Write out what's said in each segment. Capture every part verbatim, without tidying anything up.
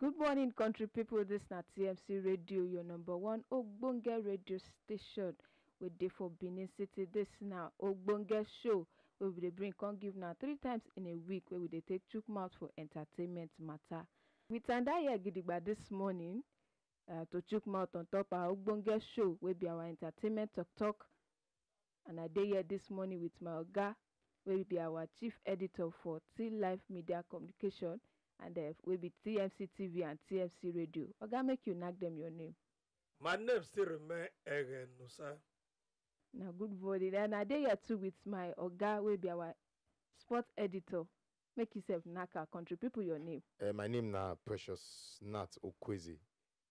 Good morning, country people. This na T M C Radio, your number one ogbonge radio station wey dey for Benin City. This na ogbonge show wey we dey bring come give na three times in a week, wey we dey take chook mouth for entertainment matter. We tanda here gidigba this morning, uh, to chook mouth on top our ogbonge show wey be our entertainment talk talk. And I dey here this morning with my oga, wey be our chief editor for T Life Media Communication, and uh, wey be T M C T V and T M C Radio. Oga, make you knack them your name. My name still remain Eren Nusa. Na good morning. And I dey here too with my oga, wey be our sport editor. Make yourself knack our country people your name. Uh, my name na Precious Nat Okweze.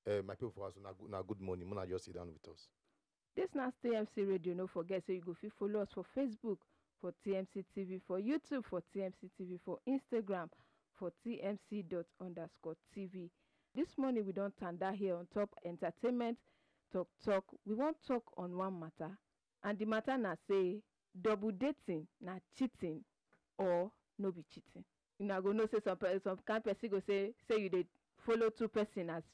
Uh, my people for us, na good, na good morning. Muna just sit down with us. This na T M C Radio. No forget, so you go fit follow us for Facebook for T M C T V, for YouTube for T M C T V, for Instagram for T M C dot underscore T V. This morning we don tanda here on top entertainment talk talk. We wan talk on one matter, and the matter na say, double dating na cheating or no be cheating? Una go know say some pe- some kind person go say say you dey follow two person as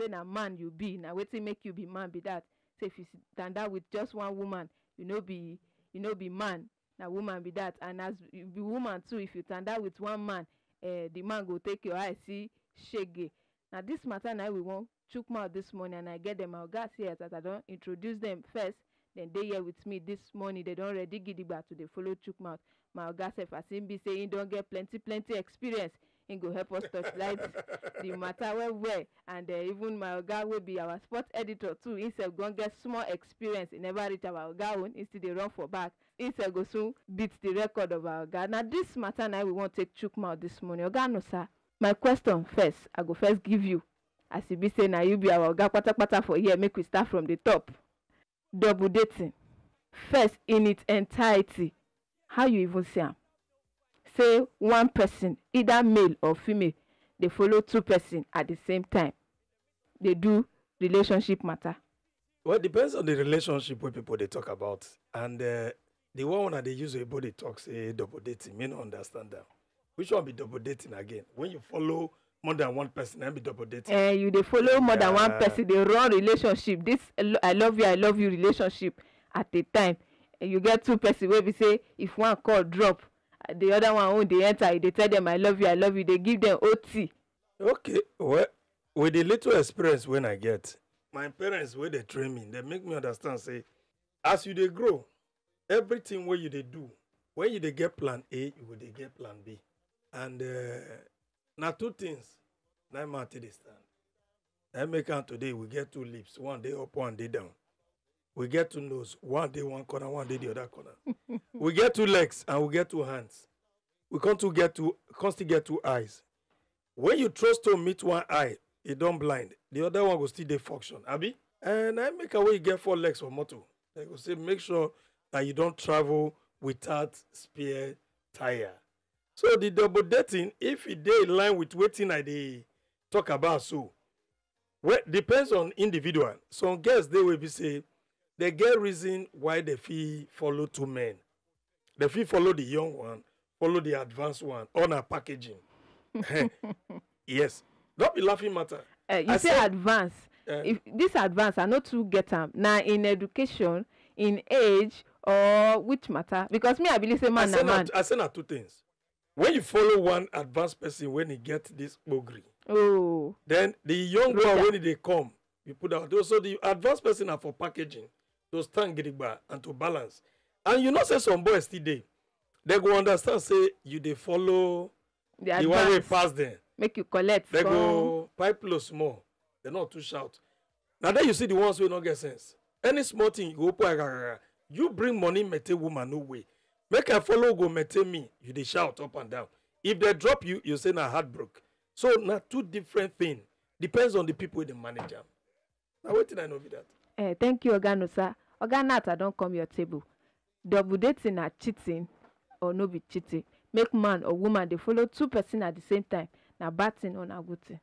say na man you be, na wetin make you be man be that. Say if you sit down with just one woman, you no be you no be man, na woman be that. And as you be woman too, if you tanda with one man, eh, the man go take your eye see shege. Na this matter na we wan chook mouth this morning, and I get them my ogas here that I don introduce them first. Dem dey here with me this morning. Dem don ready gidigba to dey follow chook mouth. My oga sef, as him be say him don get plenty plenty experience, him go help us torchlight the matter well well. And uh, even my oga wey be our sport editor too, himself don get small experience. He never reach our oga own. He still dey run for back. Himself go soon beat the record of our oga. Na this matter na we wan take chook mouth this morning. Oga no sir. My question first, I go first give you. As e be say na you be our oga patapata for here, make we start from the top. Double dating. First, in its entirety, how you even see am? Say one person, either male or female, dey follow two person at the same time, dey do relationship matter. Well, it depends on the relationship wey people dey talk about, and uh, the one wey dey use oyibo dey talk say double dating, me no understand am. Which one be double dating again? When you follow more than one person, that be double dating. Eh, you dey follow more than one person, dey run relationship. This I lo- I love you, I love you relationship at a time. Eh, you get two person wey be say if one call drop, uh, the other one own dey enter. You dey tell them I love you, I love you. Dey give them O T. Okay, well, with the little experience wey I get, my parents wey dey train me, dem make me understand say as you dey grow, everything wey you dey do, when you dey get plan A, you go dey get plan B. And uh, na two things na im matter dey stand. Na im make am today we get two lips, one dey up, one dey down. We get two nose, one dey one corner, one dey the other corner. We get two legs and we get two hands. We come to get two, come still get two eyes. When you throw stone meet one eye, e don blind. The other one go still dey function, abi? And na im make am wey you get four legs for motor, dem go say make sure that you don travel without spare tire. So the double dating, if e dey in line with wetin I dey talk about so, well, depends on individual. Some girls dey wey be say dem get reason why dem fit follow two men. Dem fit follow the young one, follow the advanced one, or na packaging. Yes, no be laughing matter. Uh, you I say say- advance. Eh. If this advance, I no too get am. Na in education, in age, or which matter? Because me, I believe say I man say na na man. I say na two things. When you follow one advanced person when he get this ogri, Oh, then the young Roger. one when they come, you put out. So the advanced person are for packaging, to stand gidigba and to balance. And you know say some boys still dey, dem go understand say you dey follow the the one wey advance. Pass them. Make you collect. Dem Come. Go pipe low small. Dem no too shout. Na there you see the ones wey no get sense. Any small thing you go open agagara. You bring money maintain woman no way. Make I follow go maintain me. You dey shout up and down. If dem drop you, you say na heartbreak. So na two different things. Depends on the people wey dey manage am. Na wetin I know be that. Eh, thank you, Oga Nusa. Oga Nat, I don come your table. Double dating na cheating or no be cheating? Make man or woman dey follow two person at the same time. Na bad thing or na good thing?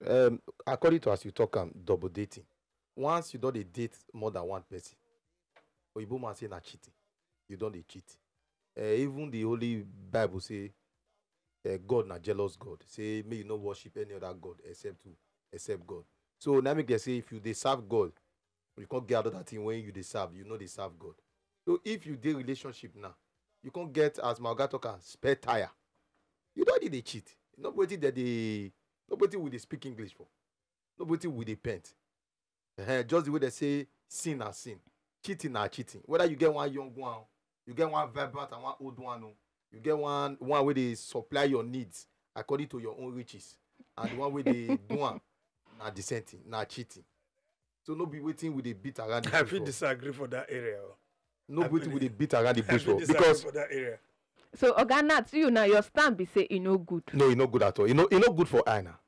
Um, according to as you talk am, double dating. Once you don dey date more than one person, oyibo man say na cheating. You don dey cheat. Uh, even the Holy Bible say, uh, God na jealous God. Say make you no worship any other God except who? Except God. So now make dem say if you dey serve God, you can't get another thing when you dey serve. You know they serve God. So if you dey relationship now, you can't get, as my oga talk am, spare tire. You don dey cheat. Nobody that dey nobody will dey speak English for. Nobody will dey paint. Eh, just the way they say sin na sin, cheating na cheating. Whether you get one young one, you get one vibrant and one old one, oh, you get one one wey dey supply your needs according to your own riches, and the one wey dey do am na the same thing, na cheating. So no be wetin we dey beat around the I bush fit for. Disagree for that area. Oh. No I be wetin we dey believe- beat around the I bush fit for Disagree because for that area. So oga Nat, you now your stand be say e no good. No, e no good at all. E no, e no good for I now.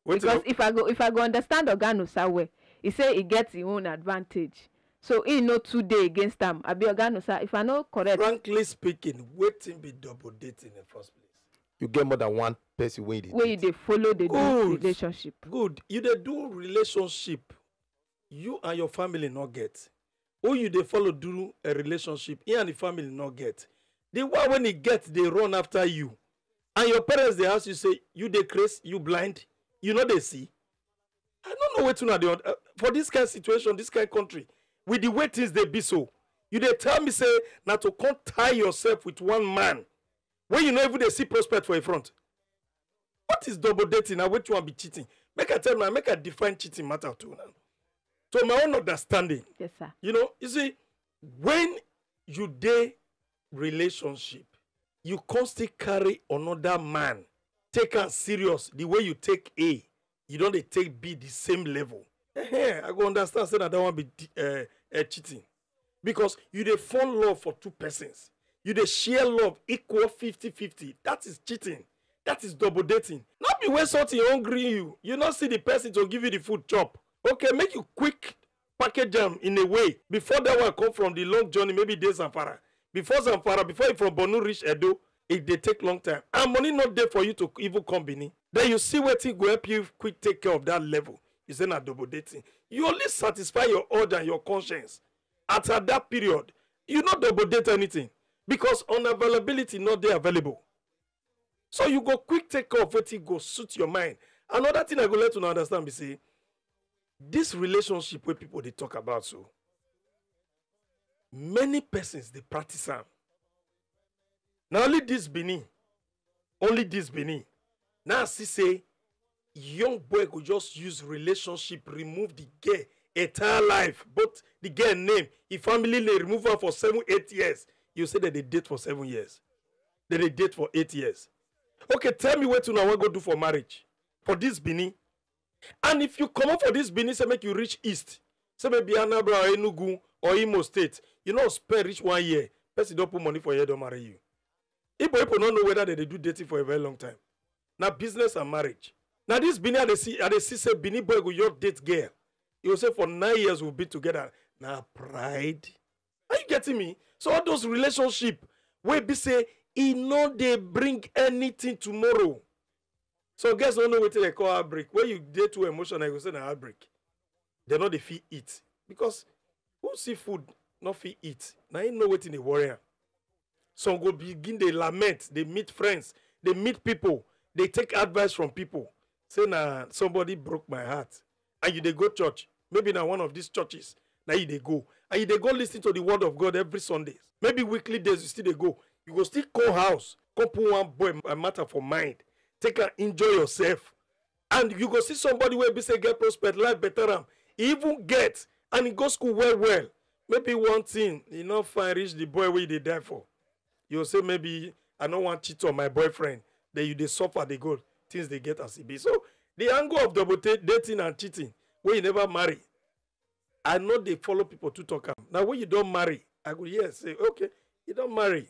Wetin Because if I go if I go understand oga Nusa well, e say e get im own advantage. So e no too dey against am. Abi oga Nusa, if I no correct, Frankly speaking, wetin be double dating in the first place? You get more than one person wey you dey wey you date. dey follow dey do Good. Relationship. Good. You dey do relationship. You and your family no get. Who you dey follow do a relationship? He and the family no get. The one when he get, they run after you. And your parents they ask you say, you dey craze, you blind, you know they see. I don't know what to know. Uh, for this kind of situation, this kind of country, with the way things they be so, you dey tell me say na to come tie yourself with one man when you no even dey see prospect for a front. What is double dating and what you want be cheating? Make I tell you, make I define cheating matter to now. To my own understanding, Yes, sir. you know, you see, when you dey relationship, you constantly carry another man, take am serious the way you take A, you don't dey take B the same level. Eh, I go understand say na that one be uh, uh, cheating, because you dey fund love for two persons, you dey share love equal fifty fifty. That is cheating. That is double dating. Not be when something hungry you, you not see the person to give you the food chop. Okay, make you quick package am in a way before that one come from the long journey, maybe dey Zamfara. Before Zamfara, before you from Borno reach Edo, it dey take long time. And money not there for you to even come Benin. Then you see wetin go help you quick take care of that level. You say na double dating. You only satisfy your urge and your conscience. At, at that period, you not double date anything because unavailability not there available. So you go quick take care of wetin go suit your mind. Another thing I go let you understand be say this relationship where people they talk about so many persons they practice am. Now only this Benin, only this Benin. Now I see say young boy go just use relationship, remove the girl entire life, but the girl name, if family they remove her for seven, eight years. You say that they date for seven years, that they date for eight years. Okay, tell me what you now want go do for marriage for this Benin. And if you come up for this Benin, say make you reach east, say maybe Anambra or Enugu or Imo State, you know spend reach one year. Person don't put money for you, don't marry you. Igbo people don't know whether they, they do dating for a very long time. Now business and marriage. Now this Benin, I dey see, I dey see say Benin boy go your date girl. You say for nine years we've been together. Now pride. Are you getting me? So all those relationship where be say e no dey bring anything tomorrow. So guys don't know what they call heartbreak. When you dey too emotional, you go say na heartbreak. They no dey feel it because who see food no feel it. Now you know what in the worry. Some go begin they lament, they meet friends, they meet people, they take advice from people. Say na somebody broke my heart. And you they go church. Maybe now one of these churches. Now you they go. And you they go listen to the word of God every Sunday. Maybe weekly days you still they go. You go still call house, come put one boy a matter for mind. Take and enjoy yourself. And you go see somebody where be say get prospect, life better am. He even get and he go school well well. Maybe one thing, you not find reach the boy where they die for. You say maybe I don't want cheat on my boyfriend. Then you they suffer, they go, things they get as it be. So the angle of double t- dating and cheating, where you never marry, I know they follow people to talk am. Now when you don't marry, I go yes, say okay, you don't marry.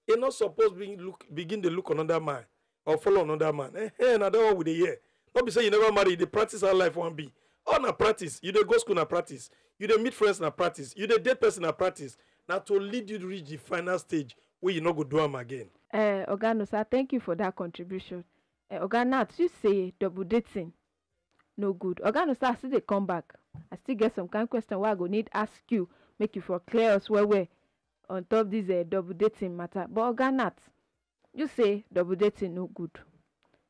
You not supposed to be look begin to look another man or follow another man. Eh, eh, na that one with the year. Not be say you never marry, they practice our life one be. All na practice. You dey go school na practice. You dey meet friends na practice. You dey date person na practice. Now to lead you to reach the final stage where you not go do am again. Uh, Oga Nusa, thank you for that contribution. Uh, Oga Nat, you say double dating no good. Oga Nusa, I still dey come back. I still get some kind question where I go need ask you, make you for clear us well well on top this uh, double dating matter. But Oga Nat, You say double dating no good.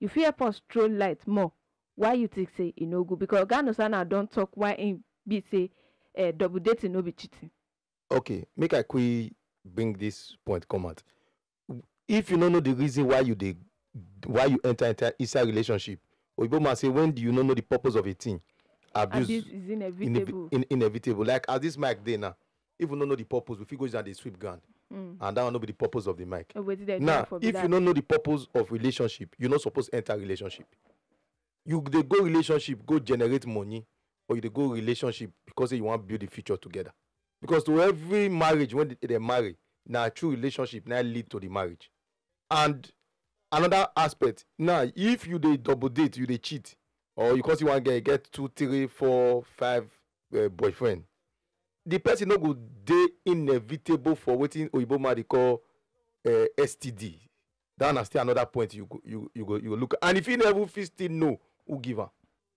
You fit help us throw light more why you think say e no good? Because Oga Nosana don talk why im be say uh, double dating no be cheating. Okay, make I quick bring this point come out. If you no know the reason why you dey why you enter enter inside relationship, oyibo man say when you no know the purpose of a thing, abuse Abuse is inevitable. In, inevitable. Like as this mic dey now, if you no know the purpose, we fit go use am dey sweep ground, mm. And that one no be the purpose of the mic. Oh, now, if that. You no know the purpose of relationship, you no suppose enter relationship. You dey go relationship go generate money, or you dey go relationship because you wan build the future together. Because to every marriage, when they marry, na true relationship na lead to the marriage. And another aspect, now if you dey double date, you dey cheat, or you come see one girl get two, three, four, five uh, boyfriend, the person no go dey inevitable for wetin oyibo man dey call uh, S T D. That na still another point you go you you go you go look. And if you never fit still know who give am.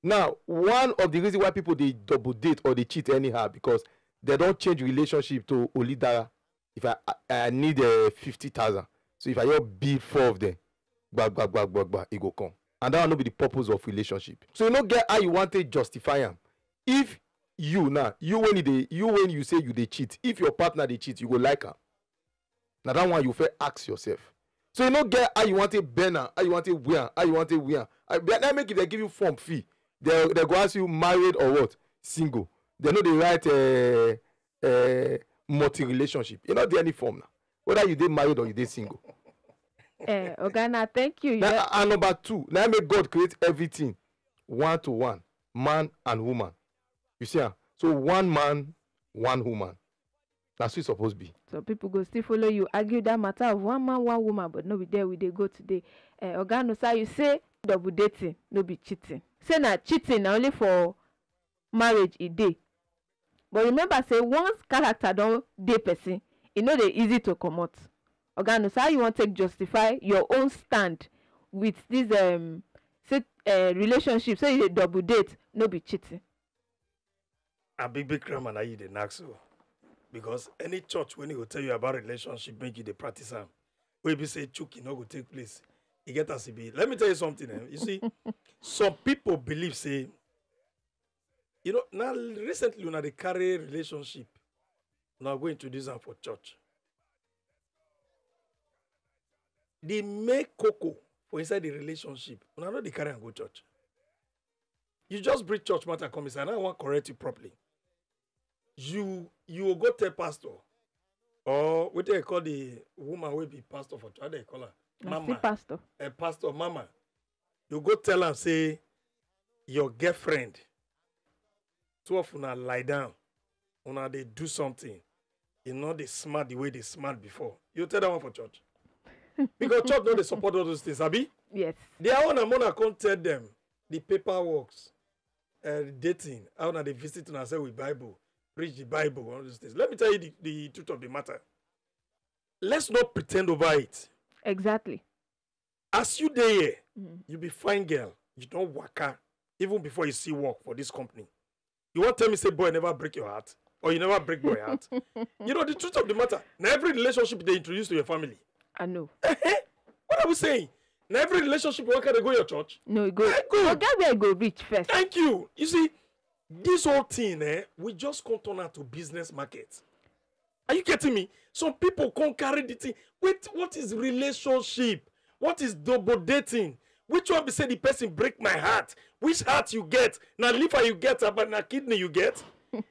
Now, one of the reason why people dey double date or dey cheat anyhow because they don change relationship to Olidara. If I I, I need uh, fifty thousand, so if I just build four of them, gba gba gba gba gba, e go come. And that one no be the purpose of relationship. So you no get how you want to justify am. If you now, you when you dey you when you say you dey cheat, if your partner dey cheat, you go like am. Na that one you fit ask yourself. So you no get how you want to bend am, how you want to wear am, how you want to wear am. I be na make if they give you form fee, they they go ask you married or what? Single. They no dey write uh, uh, multi relationship. You no dey any form now. Whether you dey married or you dey single. Eh, Oga, na thank you. You Now, don- and number two, now make God create everything one to one, man and woman. You see am? So one man, one woman. Na so e suppose be. Some people go still follow you argue that matter of one man, one woman, but no be there we dey go today. Eh, Oga Nosa, you say double dating no be cheating. Say na cheating na only for marriage e dey. But remember say once character don dey person, e no dey easy to comot. Oga Nosa, how you wan take justify your own stand with this um say uh, relationship? Say you dey double date, no be cheating. A big big grammar na you dey knack so, because any church when e go tell you about relationship make you dey practice am, wey be say chuki no go take place, e get as e be. Let me tell you something eh? You see, some people believe say, you know, now recently una dey carry relationship, una go introduce am for church. The main koko for inside the relationship, una no dey carry am go church. You just bring church matter come inside. Now I wan correct you properly. You you go go tell pastor, or wetin dem call the woman wey be pastor for church, how dem call her? Na still pastor. A pastor, mama. You go tell am say your girlfriend, two of una lie down, una dey do something, e no dey smart the way dey smart before. You tell that one for church, because church no dey support all those things, abi? Yes. Their own amona come tell them the paperworks, uh, dating, how una dey visit una sef with Bible, preach the Bible, all those things. Let me tell you the, the truth of the matter. Let's not pretend over it. Exactly. As you dey here, you be fine girl, you don waka even before you see work for this company. You wan tell me say boy never break your heart, or you never break boy heart? You know the truth of the matter. Na every relationship dey introduce to your family. I know. What are we saying? Na every relationship you wan carry go your church? No, e go. Eh, good. Oga, where e go reach first? Thank you. You see, this whole thing, eh, we just come turn out to business market. Are you getting me? Some people come carry the thing. Wait, what is relationship? What is double dating? Which one be say the person break my heart? Which heart you get? Na liver you get, but na kidney you get?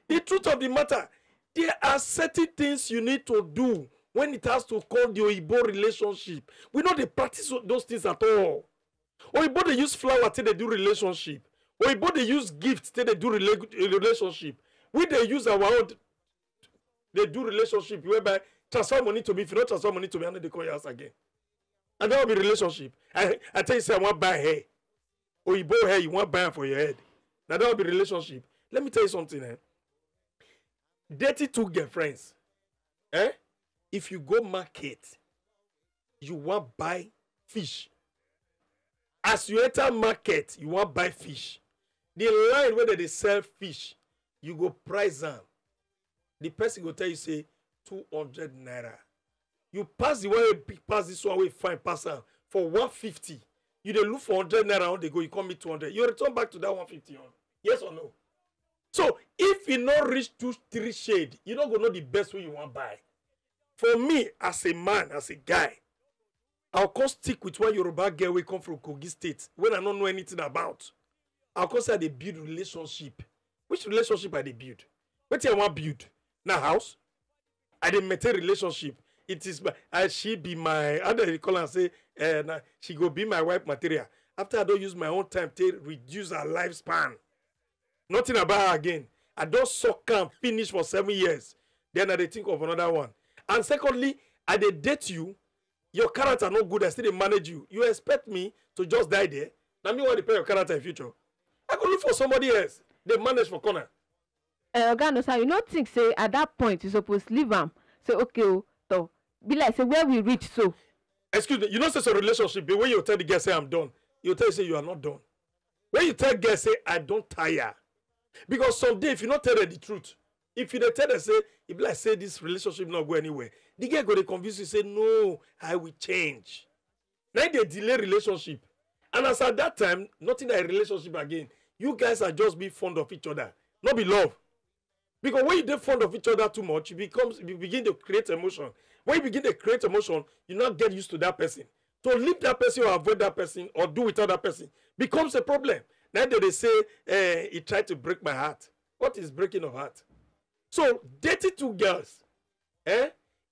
The truth of the matter, there are certain things you need to do when it has to call the Oyibo relationship. We no dey practice those things at all. Oyibo dey use flower till they do relationship. Oyibo dey use gift till they do rela- relationship. We dey use our own they do relationship whereby transfer money to me. If you no transfer money to me, I no dey call your house again. And that will be relationship. I I tell you say I wan buy hair. Oyibo hair, you wan buy am for your head. Na that will be relationship. Let me tell you something eh. Dating two girlfriends. Eh? If you go market, you wan buy fish. As you enter market, you wan buy fish. The line where they dey sell fish, you go price am. The person go tell you say two hundred naira. You pass the one wey big pass this one wey fine pass am for one fifty. You dey look for hundred naira on dey go, you come meet two hundred. You return back to that one fifty on. Yes or no? So if you no reach two three shade, you no go know the best way you wan buy. For me, as a man, as a guy, I'll come stick with one Yoruba girl wey come from Kogi State when I no know anything about. I'll come say I dey build relationship. Which relationship I dey build? Wetin I wan build? Na house? I dey maintain relationship. It is my, I, she be my, how do they call am say, eh, na, she go be my wife material. After I don use my own time take reduce her lifespan. Nothing about her again. I don suck am finish for seven years. Then I dey think of another one. And secondly, I dey date you. Your character no good. I still dey manage you. You expect me to just die there? Na me wan repair your character in future. I go look for somebody else. Dey manage for corner. Eh, oga no sir, you no think say at that point you suppose leave am, say okay o, to be like say where we reach so. Excuse me, you know say some relationship, the way you tell the girl say I'm done, you tell say you are not done. When you tell girl say I don tire, because someday if you no tell her the truth, if you dey tell her say e be like say this relationship no go anywhere, the girl go dey convince you say no, I will change. Na im dey delay relationship. And as at that time, nothing like relationship again. You guys are just being fond of each other, no be love. Because when you dey fond of each other too much, you becomes you begin to create emotion. When you begin to create emotion, you now get used to that person. To leave that person or avoid that person or do without that person becomes a problem. Now they, they say, eh, he tried to break my heart. What is breaking of heart? So dating two girls, eh?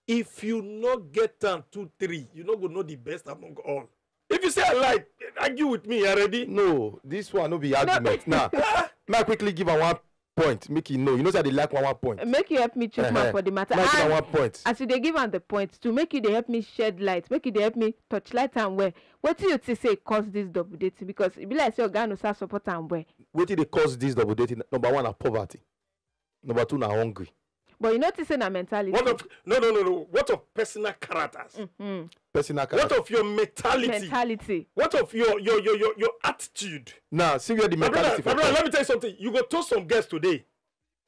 If you no get am two three, you no go know the best among all. If you say I like, argue with me, you ready? No, this one no be argument. Now, may I quickly give am one point, make you know. You know say I dey like one one point. Make you help me chook mouth Uh-huh. for the matter. Make am And one point. As you dey give am the point too, make you dey help me shed light, make you dey help me touch light and well. Wetin you think say cause this double dating? Because e be like say oga no sir support am well. Wetin dey cause this double dating? Number one na poverty. Number two na hungry. But you no think say na mentality. What of no no no no? What of personal characters? Personal What character. Of your mentality? Mentality. What of your your your your, your attitude? Now, see where the My brother, mentality my for brother, come. Let me tell you something. You go toast some girls today.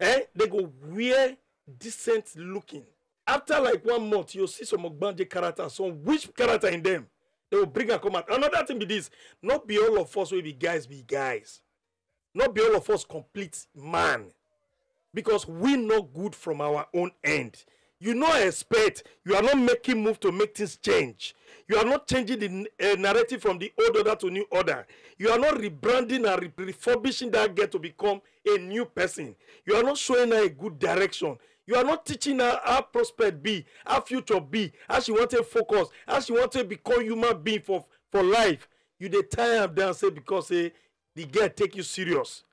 Eh? They go wear decent looking. After like one month, you'll see some ogbanje character, some witch character in them. They will bring and come out. Another thing be this. Not be all of us will be guys, be guys. Not be all of us complete man. Because we not good from our own end. You no expect, you are not making move to make things change. You are not changing the uh, narrative from the old order to new order. You are not rebranding and re- refurbishing that girl to become a new person. You are not showing her a good direction. You are not teaching her how prospect be, how future be, how she want to focus, how she want to become human being for, for life. You dey tie am down say because say the girl take you serious.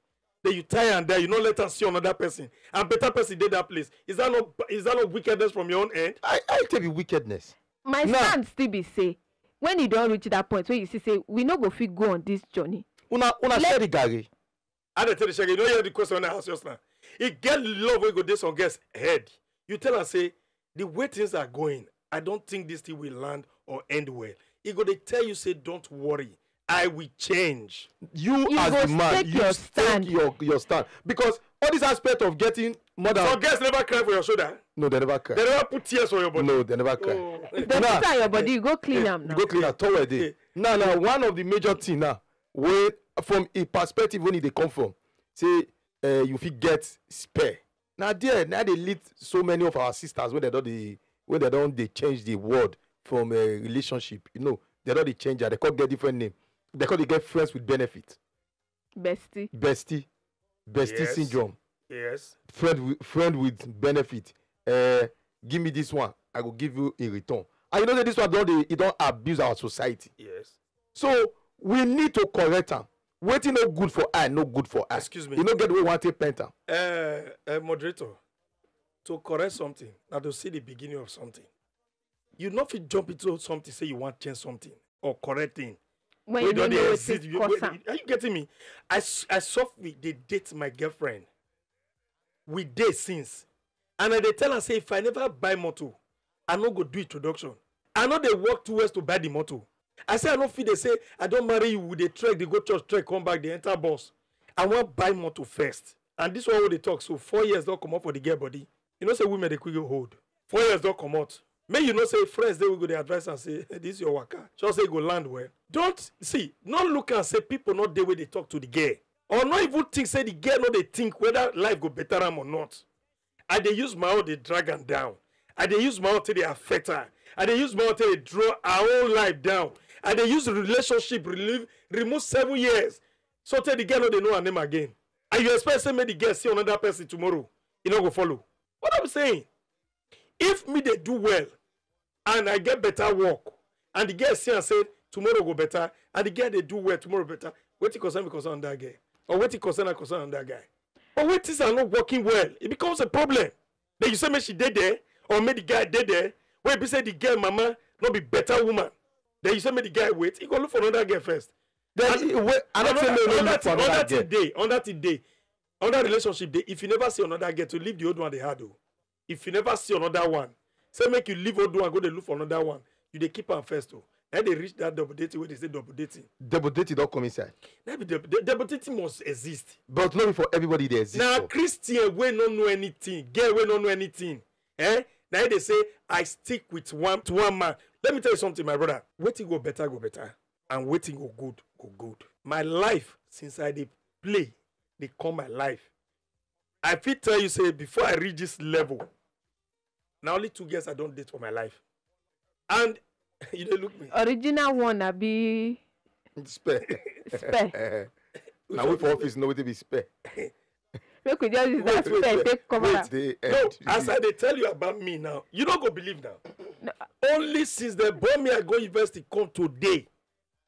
Then you tie am down, you no let her see another person. And better person dey that place. Is that not is that not wickedness from your own end? I I take be wickedness. My Now- stand still be say when you don reach that point where you see say we no go fit go on this journey. Una una Let- share the garri. I dey tell the shege, you no hear the question I ask just now. E get love wey go dey some girls head. You tell am say the way things are going, I don't think this thing will land or end well. E go dey tell you say don't worry, I will change. You, You as go the man, take you your take stand. your your stand, because all this aspect of getting more than Some girls never cry for your shoulder. No, they never cry. They never put tears for your body. No, they never cry. Oh. If dem put am your body, you go clean am You now. go clean am towel dey. Now now one of the major thing now wey from a perspective when e dey come from say uh, you fit get spare. Na there na dey lead so many of our sisters wey dem don dey wey dem don dey change the word from uh, relationship. You know, dem don dey change am. Dem come get different name. Dem come dey get friends with benefit. Bestie. Bestie. Bestie Yes. Syndrome. Yes. Friend with friend with benefit. Uh, give me this one, I go give you in return. And you know say this one don dey e don abuse our society. Yes. So we need to correct am. Wetin no good for eye no good for eye. Excuse me. You no get the way we wan take paint am. Uh, uh, moderator, to correct something, now to see the beginning of something. You not fit jump into something, say you want change something or correct thing. When Wey you no don dey know exist. wetin You- cause wait, am. Are you getting me? I, s- I softly they date my girlfriend. We date since. And I dey tell her say if I never buy motor, I no go do introduction. I no dey work towards to buy the motor. I say I no fit dey say I don marry you, we dey trek, dey go church, trek, come back, dey enter bus. I wan buy motor first. And this one wey dey talk so four years don comot for the girl body. You know say women dey quick go hold. Four years don comot. Make you know say friends dey wey go dey advise am say this your waka, sure say e go land well. Don't see, no look am say people no dey wey dey talk to the girl, or no even think say the girl no dey think whether life go better am or not. I dey use my own dey drag am down. I dey use my own take dey affect her. I dey use my own take dey draw her own life down. I dey use relationship relieve, remove seven years, so tey the girl no dey know her name again. And you expect say make the girl see another person tomorrow, e no go follow? What I'm saying, if me dey do well and I get better work, and the girl see am say tomorrow go better, and the girl dey do well, tomorrow better, wetin concern me concern another girl? Or wetin concern her concern another guy? But when things are not working well, it becomes a problem. Then you say make she dey there, or make the guy dey there, wey be say the girl mama no be better woman. Then you say make the guy wait, he go look for another girl first. Then And e- wait, I don't say no, no, Another look for thing, another another girl. thing dey, another thing dey, another relationship dey. If you never see another girl, to leave the old one dey hard o. If you never see another one, say make you leave old one, go dey look for another one. You dey keep am first o. Na dey reach that double dating wey dey say double dating. Double dating don come inside. Na be the, the double dating must exist. But no be for everybody dey exist Na for. Christian wey no know anything, girl wey no know anything. Eh? Na him dey say I stick with one to one man. Let me tell you something, my brother. Wetin go better go better, and wetin go good go good. My life, since I dey play, dey come my life. I fit tell you say before I reach this level, na only two girls I don date for my life. And you dey look me. Original one abi Spare. Spare. Na we for office know wetin be spare. Make we just use that Wait, wait, spare wait, take cover wait, am. dey No, end. as I dey tell you about me now, you no go believe now. No. Only since they born me, I go university come today.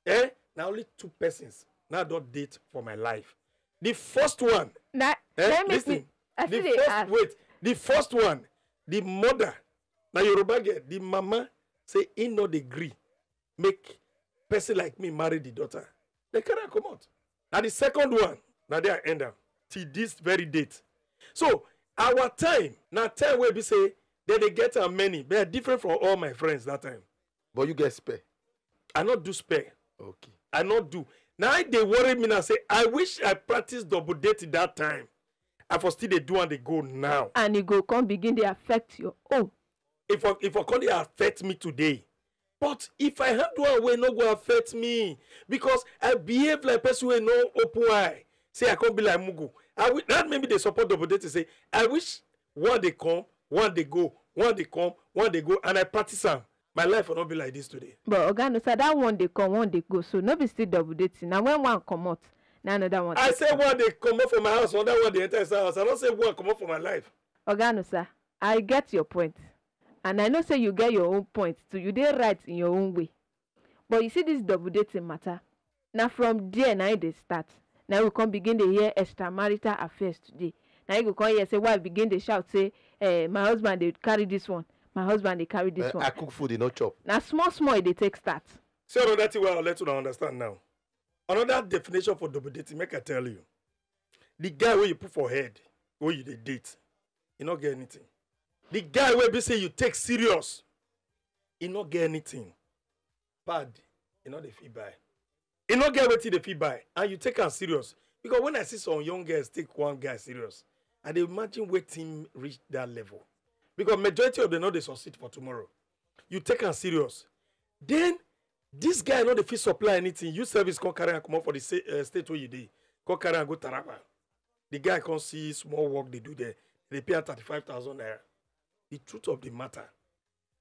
Eh? Na only two persons na I don date for my life. The first one, Na eh? na make me Listen, I the still dey first ask. Wait, the first one, the mother, na Yoruba girl, the mama say he no dey gree make person like me marry the daughter. They carry am comot. Na the second one, na there I end am till this very date. So our time na time wey be say they dey get am many, but different from all my friends that time. But you get spare. I no do spare. Okay. I no do. Now they worry me now say I wish I practice double dating that time. I for still dey do and dey go now. And e go come begin dey affect your own. If I, if I come dey affect me today, but if I handle am well, e no go affect me because I behave like person wey no open eye. Say I come be like mugu. I will, that maybe they support double dating. Say I wish one dey come, one dey go, one dey come, one dey go, and I practice am. My life will not be like this today. But oga no sir, that one dey come, one dey go, so no be still double dating. Na when one comot, na another one. I take say come. One dey comot for my house, another one dey enter inside house. I don't say one comot for my life. Oga no sir, I get your point, and I know say you get your own point too. You dey right in your own way, but you see this double dating matter. Na from there na e dey start. Na we come begin dey hear extramarital affairs today. Na you go come hear say wife begin dey shout say, eh, my husband dey carry this one, my husband dey carry this Eh, one. I cook food, e no chop. Na small small e dey take start. See another thing wey I let una understand now. Another definition for double dating, make I tell you. The guy wey you put for head, wey you dey date, e no get anything. The guy wey be say you take serious, e no get anything. Pad, e no dey fit buy. E no get wetin dey fit buy, and you take am serious. Because when I see some young girls take one guy serious, I dey imagine wetin reach that level. Because majority of them no dey succeed for tomorrow. You take am serious. Then this guy no dey fit supply anything. You service come carry am comot for the sa- uh, state where you dey. Come carry am go Taraba. The guy come see small work they do there. They pay am thirty-five thousand naira. The truth of the matter,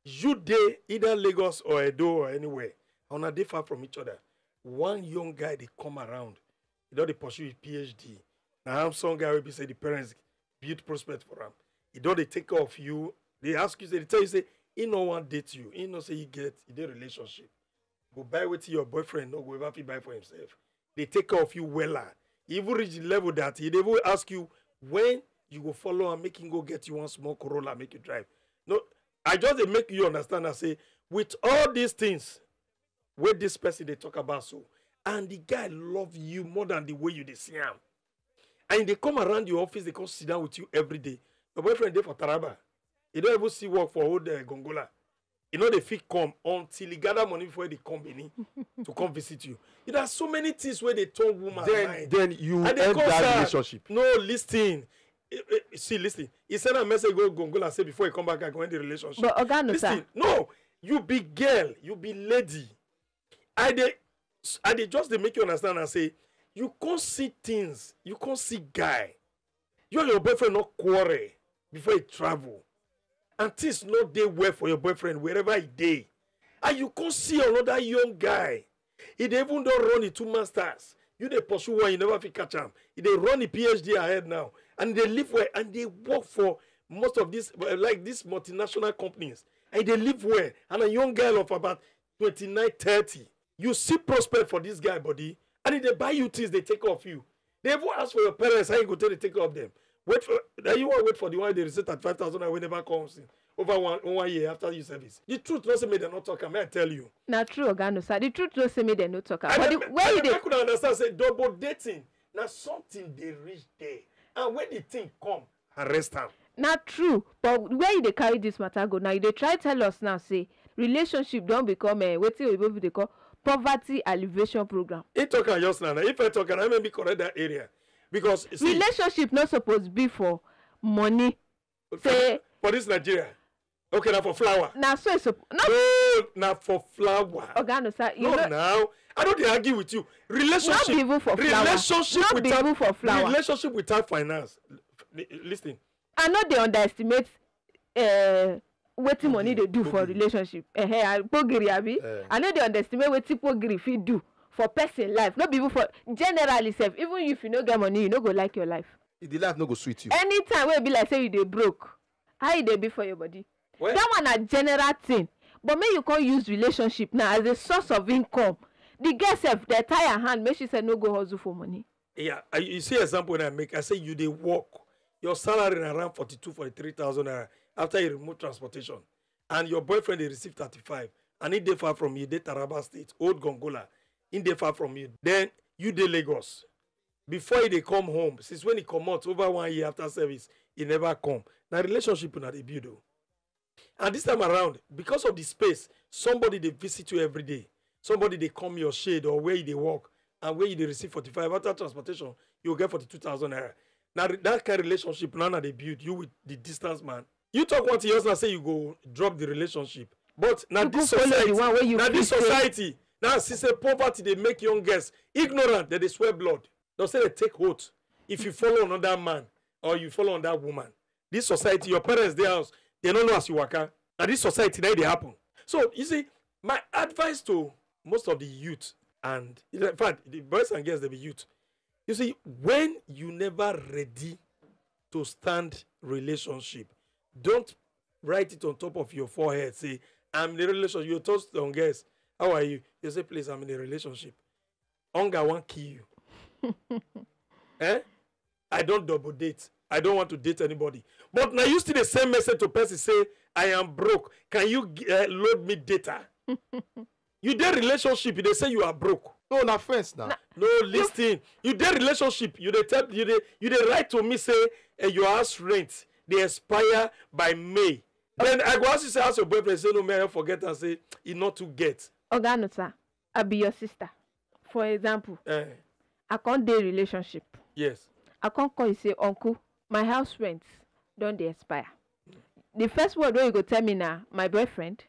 you dey either Lagos or Edo or anywhere, and una dey far from each other. One young guy dey come around. He don dey pursue his P H D. Na handsome guy wey be say the parents build prospect for am. He don dey take care of you. They ask you, say, they tell you say he no wan date you. He no say he get, he dey relationship. Go buy wetin your boyfriend no go ever fit buy for himself. They take care of you wella. He even reach the level that he dey even ask you when you go follow am make him go get you one small Corolla make you drive. No, I just dey make you understand and say with all these things wey this person dey talk about so, and the guy love you more than the way you dey see am, and they come around your office, they come sit down with you every day. Your boyfriend dey for Taraba, he don even see work for old uh, Gongola. He no dey fit come until he gather money before he come Benin to come visit you. There are so many things where they turn woman Then, mind. Then you I dey end call that sir. Relationship. No, listen. Eh, eh, see, listen. He send a message go Gongola, say before he come back, I go end the relationship. But Oga no, sir. Listen, no, you be girl, you be lady. I dey, I dey just dey make you understand and say, you can't see things, you can't see guy. You and your boyfriend not quarrel before he travel, and things not dey well for your boyfriend wherever he dey, and you can't see another young guy. He dey even don run the two masters. You dey pursue one, you never fit catch am. He dey run the P H D ahead now, and they live well, and they work for most of these, uh, like, these multinational companies, and they live well. And a young girl of about twenty-nine, thirty, you see prospect for this guy body, and if they buy you things, they take off you. They even ask for your parents how you go take, take care of them. Wait for that, you want wait for the one they receive at five thousand and we never comes in over one one year after you service. The truth doesn't mean they're not talking. May I tell you? Na true, Oga no, sir. The truth no say make dem no talk am. But the, where you dey? Make una understand say double dating na something dey reach there, and when the thing come, arrest am. Na true, but where you dey carry this matter go now? You dey try tell us now say relationship don become, uh, wetin oyibo people dey call poverty alleviation program. He talk am just now. If I talk am, I may be correct that area, because you see, Relationship no suppose be for money. Say for this Nigeria, okay, now for flower. Na so it's sup- no, No, now for flower. Oga no, sir. You No, know, now I don't dey argue with you. Relationship, Not be even for flower. Relationship Not be without even for flower. Relationship without finance. Li- Listen, I no dey underestimate, uh, wetin money dey do for Pogiri. Relationship. Eh, eh, pogiri, abi? Eh. I no dey underestimate wetin pogiri fit do for person life. No be even for generally sef. Even if you no get money, you no go like your life. The life no go sweet you. Anytime wey be like say you dey broke, how e dey be for your body? Well- That one na general thing. But make you come use relationship now as a source of income. The girl sef dey tie her hand, make she sef no go hustle for money. Yeah, I, you see example when I make. I say you dey work. Your salary na around forty-two, forty-three thousand naira after you remove transportation, and your boyfriend dey receive thirty-five, and he dey far from you, dey Taraba State, Old Gongola, he dey far from you. Then you dey Lagos. Before he dey come home, since when he comot over one year after service, he never come. Na relationship una dey build o. And this time around, because of the space, somebody dey visit you every day. Somebody dey come your shade or where you dey work, and where you dey receive forty-five after transportation, you go get forty-two thousand naira. Now that kind of relationship now na dey build you with the distance man. You talk one thing, you also say you go drop the relationship. But now You this go follow the society, one wey you now this feel say society, now see say poverty dey make young girls ignorant, that they swear blood. They say they take oath if you follow another man or you follow another woman. This society, your parents dey house, they don't know as you waka. Now this society now they happen. So you see, my advice to most of the youth, and in fact, the boys and girls they be youth. You see, when you never ready to stand relationship, don't write it on top of your forehead. Say, "I'm in a relationship." You toast some girls, "How are you?" You say, "Please, I'm in a relationship." Hunger won't kill you. Eh? I don't double date. I don't want to date anybody. But now you still the same message to person say, "I am broke. Can you uh, load me data?" You dey relationship, they say you are broke. No, na friends now. No, listen. You dey relationship. You dey tell you dey you dey write to me say uh, your house rent they expire by May. Then I go ask you say, "Ask your boyfriend." Say, "No, man, I forget." And say, "He not to get." Oga no, sir, I be your sister. For example, Eh, I can't dey relationship. yes. I can't call you say, "Uncle, my house rent don dey expire." The first word wey you go tell me na, "My boyfriend."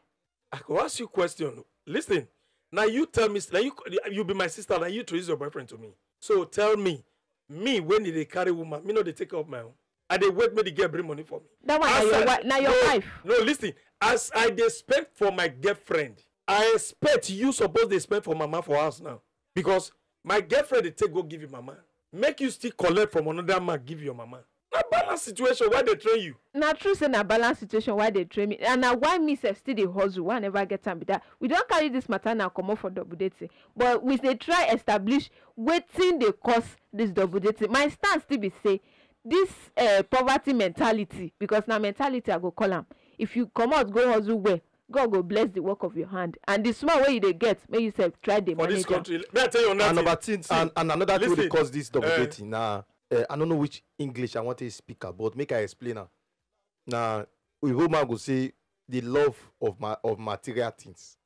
I go ask you question. Listen. Now you tell me. Now you you be my sister. Now you introduce your boyfriend to me. So tell me, me when did they carry woman? Me no they take care of my own. I dey wait make the girl bring money for me. That one na As your I- wi- na your no, wife. No, listen. As I dey spend for my girlfriend, I expect you suppose they spend for mama for house now, because my girlfriend they take go give you mama. Make you still collect from another man give your mama. Na balance situation. Why they train you? Na true say na balance situation why they train me, and na why me sef still dey hustle. Why I never get am be that. We don carry this matter now comot for double dating, but we dey try establish wetin dey cause this double dating. My stance still be say this uh, poverty mentality, because na mentality I go call am. If you comot go hustle well, God go bless the work of your hand, and the small wey you dey get, make you sef try dey For manage this am. Country, may I tell you another And thing. number thing, See, and, and another thing wey dey listen. Cause this double Eh. dating na, uh, I don't know which English I want to speak am, but make I explain am. Na Oyibo man go say the love of my of material things.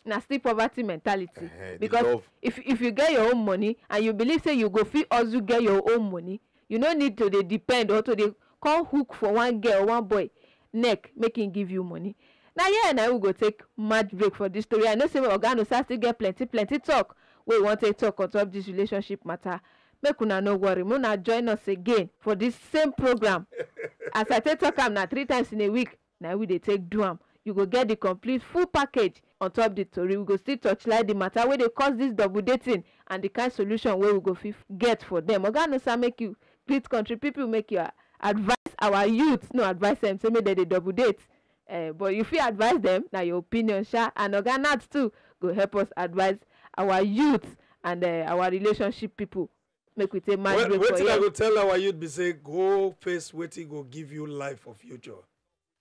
Na still poverty mentality. Eh, the Because love. if if you get your own money and you believe say you go fit also get your own money, you no need to dey depend or to dey come hook for one girl or one boy neck, make him give you money. Na here na we go take match break for this story. I know say Oga Nusa still get plenty plenty talk wey we wan take talk on top this relationship matter. Make una no worry, make una join us again for this same program. As I take talk am, na three times in a week na we dey take do am. You go get the complete full package on top the tori. We go still torchlight the matter wey dey cause this double dating and the kind solution wey we go fit get for them. Oga Nusa, make you greet country people, make you advise our youth, no, advise them say make dem dey double date. Uh, but you fit advise them, na your opinion sha. And Oga Nat too go help us advise our youth and uh, our relationship people. Make we take mind. Well, wetin I go tell our youth be say, go face wetin go give you life for future.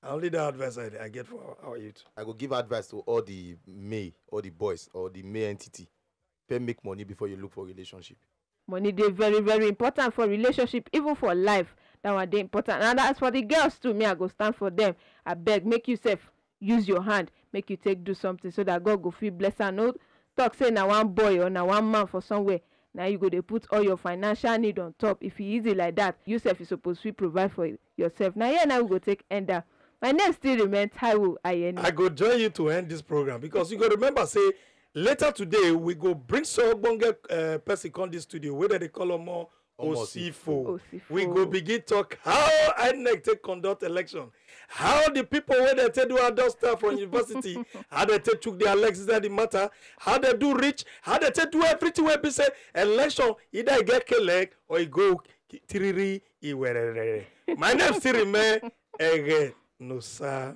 Na only that advice I, I get for our, our youth. I go give advice to all the male, all the boys, or the male entity. Pay make money before you look for relationship. Money dey very very important for relationship, even for life. That one dey important. And as for the girls too, me I go stand for them. I beg, make yourself use your hand, make you take do something so that God go fit bless am. No talk say na one boy or na one man for somewhere na you go dey put all your financial need on top. If e easy like that, you sef you suppose fit provide for yourself. Na here na we go take end am. My name still remain Taiwo Ayeni. I go join you to end this program because you go remember say later today we go bring some ogbonge uh, person come this studio wey dem dey call Omo Osifo. Osifo. We go begin talk how INEC take conduct election, how the people wey dem take do adult staff from university, how dem take chook their legs inside the matter, how dem do reach, how dem take do everything wey be say election either e get k leg or e go tiriri iwerere. My name still remain Ege Nusa.